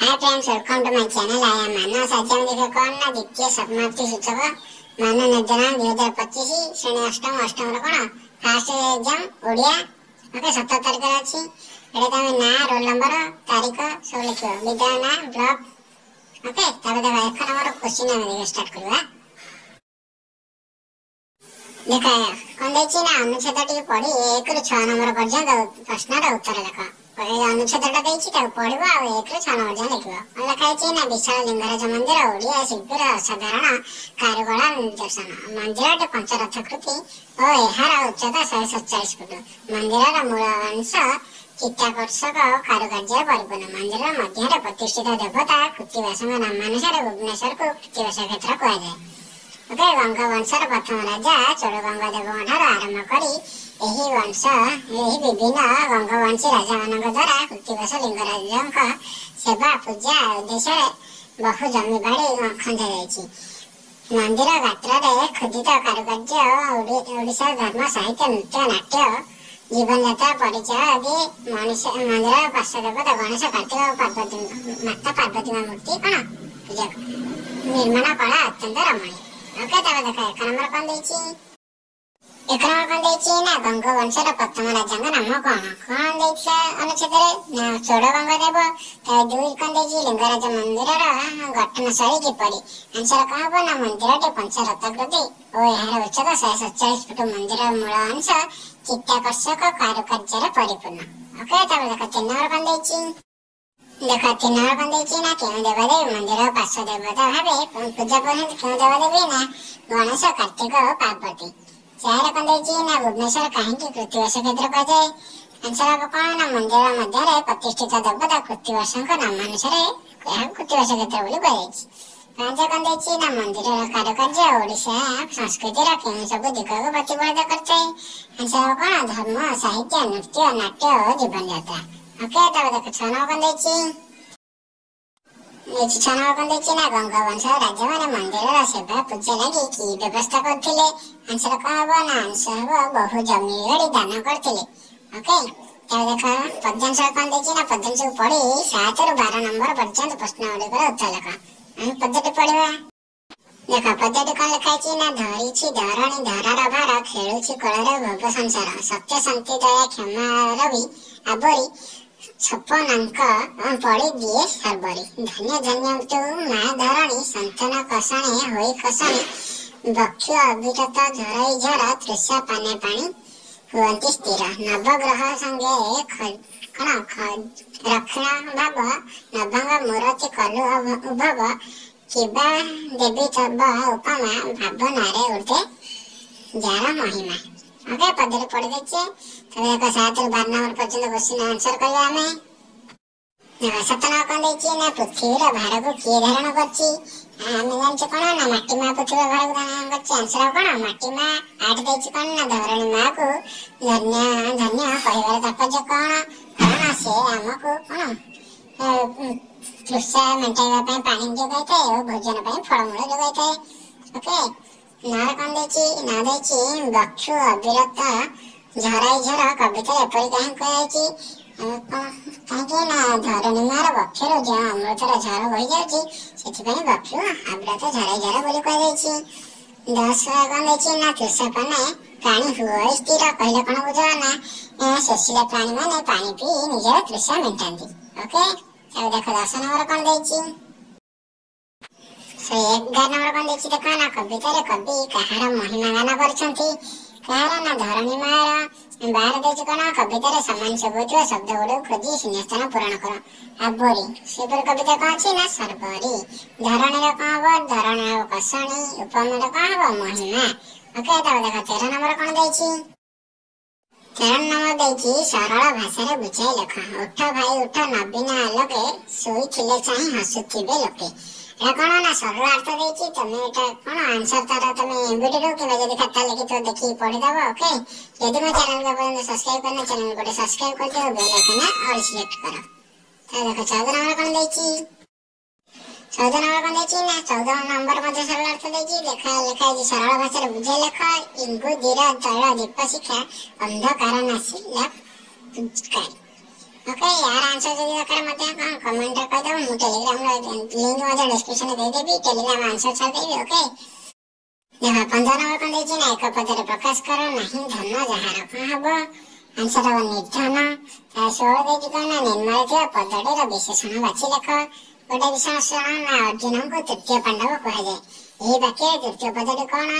Hi friends, welcome to my channel. I am Manas. ଆଜି ଆମେ ଦେଖିବା କ'ଣ ନା ଦ୍ୱିତୀୟ ସମାପ୍ତି ସୂଚକ ମାନ ନିର୍ଦ୍ଧାରଣ 2025, ଶ୍ରେଣୀ ଅଷ୍ଟମ, ଅଷ୍ଟମର କ'ଣ ଫାଷ୍ଟ ଏକ୍ଜାମ ଓଡ଼ିଆ। ଓକେ, 17 ତାରିଖରେ ଅଛି ଏଇଟା। ତମେ ନାଁ, ରୋଲ ନମ୍ବର, ତାରିଖ ସବୁ ଲେଖିବ, ବିଦ୍ୟାଳୟ ନାଁ, ବ୍ଲକ। ଓକେ, ତାପରେ ଦେଖ, 1 ନମ୍ବର କୋଶ୍ଚିନ୍ ଆମେ ଦେଖିବା, ଷ୍ଟାର୍ଟ କରିବା। ଦେଖ, କ'ଣ ଦେଇଛି ନା ଅନୁଚ୍ଛେଦ ଟିକେ ପଢି 1ରୁ 6 ନମ୍ବର ପର୍ଯ୍ୟନ୍ତ ପ୍ରଶ୍ନର ଉତ୍ତର ଲେଖ। ଏଇ ଅନୁଚ୍ଛେଦଟା ଦେଇଛି, ତାକୁ ପଢିବ ଆଉ 1ରୁ 6 ନମ୍ବର ଯାଏଁ ଲେଖିବ। କ'ଣ ଲେଖା ହେଇଛି ନା ବିଶାଳ ଲିଙ୍ଗରାଜ ମନ୍ଦିର ଓଡ଼ିଆ ଶିଳ୍ପୀର ଅସାଧାରଣ କାରୁକଳା ନିଦର୍ଶନ। ମନ୍ଦିରଟି ପଞ୍ଚରଥାକୃତି ଓ ଏହାର ଉଚ୍ଚତା 147 ଫୁଟ। ମନ୍ଦିରର ମୂଳ ଅଂଶ ଚିତ୍ତାକର୍ଷକ କାରୁକାର୍ଯ୍ୟରେ ପରିପୂର୍ଣ୍ଣ। ମନ୍ଦିର ମଧ୍ୟରେ ପ୍ରତିଷ୍ଠିତ ଦେବତା କୃତ୍ତିବାସଙ୍କ ନାମାନୁସାରେ ଭୁବନେଶ୍ୱରକୁ କୃତ୍ତିବାସ କ୍ଷେତ୍ର କୁହାଯାଏ। ଓକେ, ଗଙ୍ଗ ବଂଶର ପ୍ରଥମ ରାଜା ଚୋଡ଼ଗଙ୍ଗ ଦେବଙ୍କ ଠାରୁ ଆରମ୍ଭ କରି ଏହି ବଂଶ ଏହି ବିଭିନ୍ନ ଗଙ୍ଗବଂଶୀ ରାଜାମାନଙ୍କ ଦ୍ୱାରା କୃତ୍ତିବାସ ଲିଙ୍ଗରାଜଙ୍କ ସେବା ପୂଜା ଉଦ୍ଦେଶ୍ୟରେ ବହୁ ଜମିବାଡ଼ି ଖଞ୍ଜା ଯାଇଛି। ମନ୍ଦିର ଗାତ୍ରରେ ଖୋଦିତ କାରୁକାର୍ଯ୍ୟ ଓଡ଼ିଶାର ଧର୍ମ, ସାହିତ୍ୟ, ନୃତ୍ୟ, ନାଟ୍ୟ, ଜୀବନଯାତ୍ରା ପରିଚୟ ଦିଏ। ମଣିଷ ମନ୍ଦିର ପାର୍ଶ୍ୱ ଦେବତା ଗଣେଶ, କାର୍ତ୍ତିକ ଓ ପାର୍ବତୀ, ମାତା ପାର୍ବତୀଙ୍କ ମୂର୍ତ୍ତି କ'ଣ ପୂଜା ନିର୍ମାଣ କଳା ଅତ୍ୟନ୍ତ ରମଣୀୟ। ଓକେ, ତାପରେ ଦେଖ, 1 ନମ୍ବର କ'ଣ ଦେଇଛି? 1 ନମ୍ବର କ'ଣ ଦେଇଛି ନା ଗଙ୍ଗ ବଂଶର ପ୍ରଥମ ରାଜାଙ୍କ ନାମ କ'ଣ? କ'ଣ ଦେଇଥିଲା ଅନୁଚ୍ଛେଦରେ ନା ଚୋଡ଼ଗଙ୍ଗ ଦେବ। ତା 2 କ'ଣ ଦେଇଛି? ଲିଙ୍ଗରାଜ ମନ୍ଦିରର ଗଠନ ଶୈଳୀ କିପରି? ଆନ୍ସର କ'ଣ ହବ ନା ମନ୍ଦିରଟି ପଞ୍ଚରଥାକୃତି ଓ ଏହାର ଉଚ୍ଚତା 147 ଫୁଟ। ମନ୍ଦିରର ମୂଳ ଅଂଶ ଚିତ୍ତାକର୍ଷକ କାରୁକାର୍ଯ୍ୟରେ ପରିପୂର୍ଣ୍ଣ। ଓକେ, ତାପରେ ଦେଖ, 3 ନମ୍ବର କ'ଣ ଦେଇଛି? ଦେଖ, 3 ନମ୍ବର କ'ଣ ଦେଇଛି ନା କେଉଁ ଦେବାଦେବୀ ମନ୍ଦିର ପାର୍ଶ୍ୱ ଦେବତା ଭାବେ ପୂଜା ପାଉଛନ୍ତି? କେଉଁ ଦେବାଦେବୀ ନା ଗଣେଶ, କାର୍ତ୍ତିକ ଓ ପାର୍ବତୀ। 4 କ'ଣ ଦେଇଛି ନା ଭୁବନେଶ୍ୱର କାହିଁକି କୃତ୍ତିବାସ କ୍ଷେତ୍ର କୁହାଯାଏ? ଆନ୍ସର ହବ କ'ଣ ନା ମନ୍ଦିର ମଧ୍ୟରେ ପ୍ରତିଷ୍ଠିତ ଦେବତା କୃତ୍ତିବାସଙ୍କ ନାମାନୁସାରେ ଏହାକୁ କୃତ୍ତିବାସ କ୍ଷେତ୍ର ବୋଲି କୁହାଯାଇଛି। 5 କ'ଣ ଦେଇଛି ନା ମନ୍ଦିରର କାରୁକାର୍ଯ୍ୟ ଓଡ଼ିଶା ସଂସ୍କୃତିର କେଉଁ ସବୁ ଦିଗକୁ ପ୍ରତିଫଳିତ କରିଥାଏ? ଆନ୍ସର ହବ କ'ଣ? ଧର୍ମ, ସାହିତ୍ୟ, ନୃତ୍ୟ, ନାଟ୍ୟ ଓ ଜୀବନଯାତ୍ରା। ଓକେ, ତାପରେ ଦେଖ, 6 ନମ୍ବର କ'ଣ ଦେଇଛି? 6 ନମ୍ବର କ'ଣ ଦେଇଛି ନା ଗଙ୍ଗବଂଶର ରାଜାମାନେ ମନ୍ଦିରର ସେବା ପୂଜା ଲାଗି କି ବ୍ୟବସ୍ଥା କରୁଥିଲେ? ଆନ୍ସର କ'ଣ ହବ ନା ଆନ୍ସର ହବ ବହୁ ଜମି ବାଡ଼ି ଦାନ କରିଥିଲେ। ଓକେ, ତାପରେ ଦେଖ, ପଦ୍ୟାଂଶ କ'ଣ ଦେଇଛି ନା ପଦ୍ୟାଂଶକୁ ପଢି 7ରୁ 12 ନମ୍ବର ପର୍ଯ୍ୟନ୍ତ ପ୍ରଶ୍ନ ଗୁଡ଼ିକର ଉତ୍ତର ଲେଖ। ଆମେ ପଦ୍ୟଟି ପଢିବା। ଦେଖ, ପଦ୍ୟଟି କ'ଣ ଲେଖା ହେଇଛି ନା ଧରିଛି ଧରଣୀ ଧରାର ଭାର, ଖେଳୁଛି କୋଳରେ ଭବ ସଂସାର। ସତ୍ୟ, ଶାନ୍ତି, ଦୟା, କ୍ଷମା ରବି ଆବରି, ଛପନାଙ୍କ ପଡ଼ି ଦିଏ ସର୍ବରି। ଧନ୍ୟ ଧନ୍ୟ ତୁ ମା ଧରଣୀ, ସନ୍ତାନ କଷଣେ ହୋଇ କଷଣୀ। ବକ୍ଷ ଅବିରତ ଝରଇ ଝର, ତୃଷା ପାନେ ପାଣି ହୁଅନ୍ତି ସ୍ଥିର। ନବଗ୍ରହ ସଙ୍ଗେ କ'ଣ ରକ୍ଷଣ ଭାବ, ନବଙ୍ଗ ମୂରତି କଲୁ ଉଭବ। କିବା ଦେବୀ ତବ ଉପମା, ଭାବନାରେ ଉର୍ଦ୍ଧେ ଯାର ମହିମା। ଓକେ, ପଦ୍ୟରେ ପଢି ଦେଇଛେ। ତବେ ଦେଖ, 7ରୁ 12 ନମ୍ବର ପର୍ଯ୍ୟନ୍ତ କ୍ୱେଶ୍ଚିନ୍ ଆନ୍ସର କରିବା ଆମେ। ଦେଖ, 7 ନମ୍ବର କ'ଣ ଦେଇଛି ନା ପୃଥିବୀର ଭାରକୁ କିଏ ଧାରଣ କରିଛି? ଆମେ ଜାଣିଛେ କ'ଣ ନା ମାଟି ମା ପୃଥିବୀର ଭାରକୁ ଧାରଣ କରିଛି। ଆନ୍ସର କ'ଣ? ମାଟି ମା। 8 ଦେଇଛି କ'ଣ ନା ଧରଣୀ ମାକୁ ଧନ୍ୟ ଧନ୍ୟ କହିବାର ତାତ୍ପର୍ଯ୍ୟ କ'ଣ? କାରଣ ସେ ଆମକୁ କ'ଣ ତୃଷା ମେଣ୍ଟାଇବା ପାଇଁ ପାଣି ଯୋଗାଇଥାଏ ଓ ଭୋଜନ ପାଇଁ ଫଳମୂଳ ଯୋଗାଇଥାଏ। ଓକେ, 9ରେ କ'ଣ ଦେଇଛି? 9 ଦେଇଛି ବକ୍ଷୁ ଅବିରତ ଝରାଇ ଝର କବିତାରେ ଏପରି କାହିଁକି କୁହାଯାଇଛି? କାହିଁକି ନା ଧରଣୀ ମାର ବକ୍ଷରୁ ଯେଉଁ ଅମୃତର ଝର ବହି ଯାଉଛି, ସେଥିପାଇଁ ବକ୍ଷୁ ଅବିରତ ଝରାଇ ଝର ବୋଲି କୁହାଯାଇଛି। 10 କ'ଣ ଦେଇଛି ନା ତୃଷାପାନେ ପ୍ରାଣୀ ହୁଅ ସ୍ଥିର କହିଲେ କ'ଣ ବୁଝ? ନା ଶୋଷିଲା ପ୍ରାଣୀମାନେ ପାଣି ପିଇ ନିଜର ତୃଷା ମେଣ୍ଟାନ୍ତି। ଓକେ, ତାପରେ ଦେଖ, 10 ନମ୍ବର କ'ଣ ଦେଇଛି? 11 ନମ୍ବର କ'ଣ ଦେଇଛି ଦେଖ ନା କବିତାରେ କବି କାହାର ମହିମା ଗାନ କରିଛନ୍ତି? କାହାର ନା ଧରଣୀ ମାର। 12 ଦେଇଛି କ'ଣ କବିତାରେ ସମାନ ଶୁଭୁଥିବା ଶବ୍ଦ ଗୁଡ଼ିକୁ ଖୋଜି ଶୂନ୍ୟସ୍ଥାନ ପୂରଣ କର। ଆବରି। ସେପରି କବିତା କ'ଣ ଅଛି ନା ସର୍ବରି। ଧରଣୀର କ'ଣ ହବ? ଧରଣୀ ହବ କଷଣୀ। ଉପମାର କ'ଣ ହବ? ମହିମା। ଓକେ, ତାପରେ ଦେଖ, 13 ନମ୍ବର କ'ଣ ଦେଇଛି? 13 ନମ୍ବର ଦେଇଛି ସରଳ ଭାଷାରେ ବୁଝାଇ ଲେଖ। ଉଠ ଭାଇ ଉଠ ନବୀନ ଆଲୋକେ, ଶୋଇଥିଲେ ଚାହିଁ ହସୁଥିବେ ଲୋକେ। ଏଇଟା କ'ଣ ନା ସରଳ ଅର୍ଥ ଦେଇଛି। ତମେ ଏଇଟା କ'ଣ ଆନ୍ସର ତାର ତମେ ଏମ୍ବିଡିରୁ କିମ୍ବା ଯଦି ଖାତା ଲେଖିଥିବ ଦେଖିକି ପଢିଦବ। ଓକେ, ଯଦି ମୋ ଚ୍ୟାନେଲକୁ ଏପର୍ଯ୍ୟନ୍ତ ସବସ୍କ୍ରାଇବ କରିନ, ଚ୍ୟାନେଲ ଗୋଟେ ସବସ୍କ୍ରାଇବ କରିଦିଅ, ବେଲ୍ ଆଇକନ୍ ଅଲ୍ ସିଲେକ୍ଟ କର। ତାହେଲେ ଦେଖ, 14 ନମ୍ବର କ'ଣ ଦେଇଛି? 14 ନମ୍ବର କ'ଣ ଦେଇଛି ନା 14 ନମ୍ବର ମଧ୍ୟ ସରଳ ଅର୍ଥ ଦେଇଛି। ଲେଖା ହେଇଛି ସରଳ ଭାଷାରେ ବୁଝାଇ ଲେଖ। ଇଙ୍ଗୁଦିର ତୈଳ ଦୀପ ଶିଖା ଅନ୍ଧକାର ନାଶିଲା ପୁଚକାରୀ। ଓକେ, ୟାର ଆନ୍ସର ଯଦି ଦରକାର ମଧ୍ୟ କ'ଣ କମେଣ୍ଟରେ କହିଦେବ। ମୁଁ ଟେଲିଗ୍ରାମର ଲିଙ୍କ ମଧ୍ୟ ଡିସ୍କ୍ରିପସନରେ ଦେଇଦେବି, ଟେଲିଗ୍ରାମ ଆନ୍ସର ଛାଡ଼ିଦେବି। ଓକେ, ଦେଖ 15 ନମ୍ବର କ'ଣ ଦେଇଛି ନା ଏକ ପଦରେ ପ୍ରକାଶ କର ନାହିଁ ଧନ ଯାହାର, କ'ଣ ହବ? ଆନ୍ସର ହବ ନିର୍ଧନ। 16 ଦେଇଛି କ'ଣ ନା ନିମ୍ନରେ ଥିବା ପଦଟିର ବିଶେଷଣ ବାଛି ଲେଖ। ଗୋଟେ ବିଶେଷଣ ନା ଅର୍ଜୁନଙ୍କୁ ତୃତୀୟ ପାଣ୍ଡବ କୁହାଯାଏ, ଏହି ବାକ୍ୟରେ ତୃତୀୟ ପଦଟି କ'ଣ?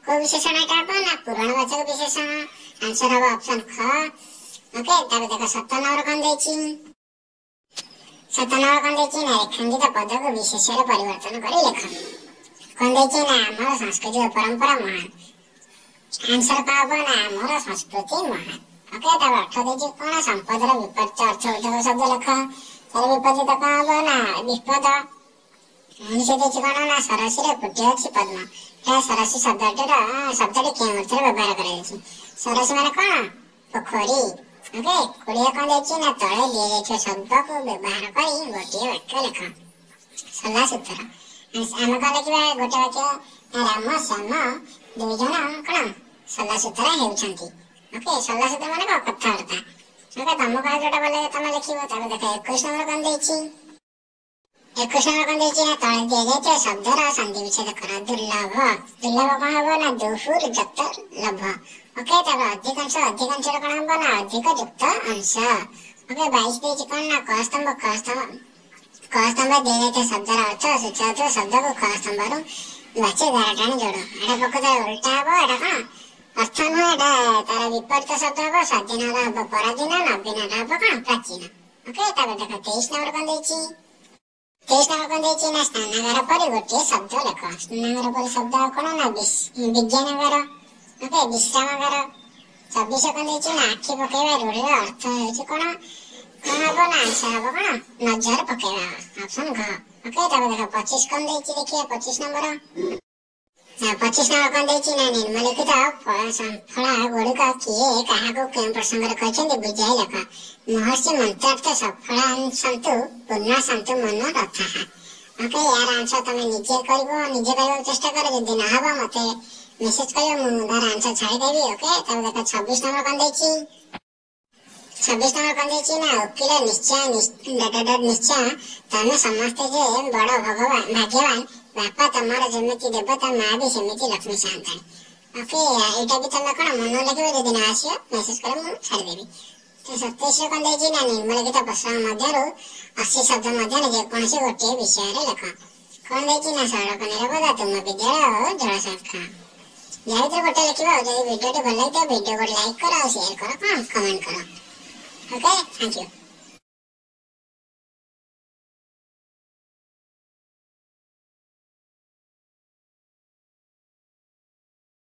କୋଉ ବିଶେଷଣ ଏଟା ହବ ନା ପୂରଣବାଚକ ବିଶେଷଣ। ଆନ୍ସର ହବ ଅପସନ ଖ। ଓକେ, ତାପରେ ଦେଖ 17 ନମ୍ବର କ'ଣ ଦେଇଛି? 17 ନମ୍ବର କ'ଣ ଦେଇଛି ନା ରେଖାଙ୍କିତ ପଦକୁ ବିଶେଷ୍ୟରେ ପରିବର୍ତ୍ତନ କରି ଲେଖ। କ'ଣ ଦେଇଛି ନା ଆମର ସାଂସ୍କୃତିକ ପରମ୍ପରା ମହାନ। ଆନ୍ସର କ'ଣ ହବ ନା ଆମର ସଂସ୍କୃତି ମହାନ। ଓକେ, ତାପରେ 18 ଦେଇଛି କ'ଣ ସମ୍ପଦର ବିପରୀତ ଅର୍ଥବୋଧକ ଶବ୍ଦ ଲେଖ। ତାର ବିପରୀତ କ'ଣ ହବ ନା ବିପଦ। 19 ଦେଇଛି କ'ଣ ନା ସରସୀରେ ଫୁଟି ଅଛି ପଦ୍ମ। ଏହା ସରସୀ ଶବ୍ଦଟି କେଉଁ ଅର୍ଥରେ ବ୍ୟବହାର କରାଯାଇଛି? ସରସୀ ମାନେ କ'ଣ? ପୋଖରୀ। ଓକେ, 20 କ'ଣ ଦେଇଛି ନା ତଳେ ଦିଆଯାଇଥିବା ଶବ୍ଦକୁ ବ୍ୟବହାର କରି ଗୋଟିଏ ବାକ୍ୟ ଲେଖ। ସଲା ସୂତ୍ର ଆମେ କ'ଣ ଲେଖିବା? ଗୋଟେ ବାକ୍ୟ ନା ରାମ ଶ୍ୟାମ ଦୁଇ ଜଣ କ'ଣ ସଲା ସୁତରା ହେଉଛନ୍ତି। ଓକେ, ସଲା ସୂତ୍ର ମାନେ କ'ଣ? କଥାବାର୍ତ୍ତା। ଓକେ, ତମକୁ ଆଉ ଯୋଉଟା ଭଲ ଲାଗେ ତମେ ଲେଖିବ। ତାପରେ ଦେଖ 21 ନମ୍ବର କ'ଣ ଦେଇଛି? 21 ନମ୍ବର କ'ଣ ଦେଇଛି ନା ତଳେ ଦିଆଯାଇଥିବା ଶବ୍ଦର ସନ୍ଧି ବିଚ୍ଛେଦ କର। ଦୁର୍ଲଭ, ଦୁର୍ଲଭ କ'ଣ ହବ ନା ଦୁହୁର ଯୁକ୍ତ ଲଭ। ଓକେ, ତାପରେ ଅଧିକାଂଶ, ଅଧିକାଂଶର କ'ଣ ହବ ନା ଅଧିକ ଯୁକ୍ତ ଅଂଶ। ଓକେ, 22 ଦେଇଛି କ'ଣ ନା କ ସ୍ତମ୍ଭ, ଖ ସ୍ତମ୍ଭ, କ ସ୍ତମ୍ଭ ଦିଆଯାଇଥିବା ଶବ୍ଦର ଅର୍ଥ ସୂଚାଉଥିବା ଶବ୍ଦକୁ ଖ ସ୍ତମ୍ଭରୁ ବାଛି ଧାରା ଟାଣି ଯୋଡ଼। ଏଟା ପ୍ରକୃତରେ ଓଲଟା ହବ, ଏଟା କ'ଣ ଅର୍ଥ ନୁହେଁ, ଏଟା ତାର ବିପରୀତ ଶବ୍ଦ ହବ। ସ୍ୱାଧୀନର ହବ ପରାଧୀନ, ନବୀନର ହବ କ'ଣ ପ୍ରାଚୀନ। ଓକେ, ତାପରେ ଦେଖ 23 ନମ୍ବର କ'ଣ ଦେଇଛି? 23 ନମ୍ବର କ'ଣ ଦେଇଛି ନା ସ୍ନାନାଗାର ପରି ଗୋଟିଏ ଶବ୍ଦ ଲେଖ। ସ୍ନାନାଗାର ପରି ଶବ୍ଦ ଆଉ କ'ଣ ନା ବିଜ୍ଞାନାଗାର। ଓକେ, ବିଶ୍ରାମାଗାର। 24 କ'ଣ ଦେଇଛି ନା ଆଖି ପକେଇବା ରୂଢ଼ିର ଅର୍ଥ ହେଉଛି କ'ଣ? କ'ଣ ହବ ନା ଆନ୍ସର ହବ କ'ଣ ନଜର ପକେଇବା, ଅପସନ ଘ। ଓକେ, ତାପରେ ଦେଖ 25 କ'ଣ ଦେଇଛି ଦେଖିବା। 25 ନମ୍ବର, 25 ନମ୍ବର କ'ଣ ଦେଇଛି ନା ନିମ୍ନଲିଖିତ ଫଳା ଗୁଡ଼ିକ କିଏ କାହାକୁ କେଉଁ ପ୍ରସଙ୍ଗରେ କହିଛନ୍ତି ବୁଝାଇ ଲେଖ। ମହର୍ଷି ମନ୍ତ୍ରାର୍ଥ ସଫଳା ସନ୍ତୁ ପୂର୍ଣ୍ଣ ସନ୍ତୁ ମନ ରଥାଃ। ଓକେ, ଏହାର ଆନ୍ସର ତମେ ନିଜେ କରିବ, ନିଜେ କରିବାକୁ ଚେଷ୍ଟା କର। ଯଦି ନହବ ମତେ ମେସେଜ କରିବ, ମୁଁ ତାର ଆନ୍ସର ଛାଡ଼ିଦେବି। ଓକେ, ତାପରେ ଦେଖ 26 ନମ୍ବର କ'ଣ ଦେଇଛି? 26 ନମ୍ବର କ'ଣ ଦେଇଛି ନା ଓକିଲ ନିଶ୍ଚୟ ଡଟ ଡଟ ନିଶ୍ଚୟ ତମେ ସମସ୍ତେ ଯେ ବଡ଼ ଭଗବାନ ଭାଗ୍ୟବାନ, ବାପା ତମର ଯେମିତି ଦେବତା ମା ବି ସେମିତି ଲକ୍ଷ୍ମୀ ସାଆନ୍ତାଣୀ। ଓକେ, ଏଇଟା ବି ତମେ କ'ଣ ମନ ଲେଖିବ, ଯଦି ନ ଆସିବ ମେସେଜ କଲେ ମୁଁ ଛାଡ଼ିଦେବି। 27 କ'ଣ ଦେଇଛି ନା ନିମ୍ନଲିଖିତ ପ୍ରଶ୍ନ ମଧ୍ୟରୁ 80 ଶବ୍ଦ ମଧ୍ୟରେ ଯେକୌଣସି ଗୋଟିଏ ବିଷୟରେ ଲେଖ। କ'ଣ ଦେଇଛି ନା ସଡ଼କ ନିରାପତ୍ତା, ତୁମ ବିଦ୍ୟାଳୟ ଓ ଜଳ ସଂରକ୍ଷଣ। ଯାହା ଭିତରୁ ଗୋଟେ ଲେଖିବ। ଆଉ ଯଦି ଭିଡ଼ିଓଟି ଭଲ ଲାଗିଥିବ ଭିଡ଼ିଓ ଗୋଟେ ଲାଇକ୍ କର ଆଉ ସେୟାର କର, କ'ଣ କମେଣ୍ଟ କର। Okay, thank you.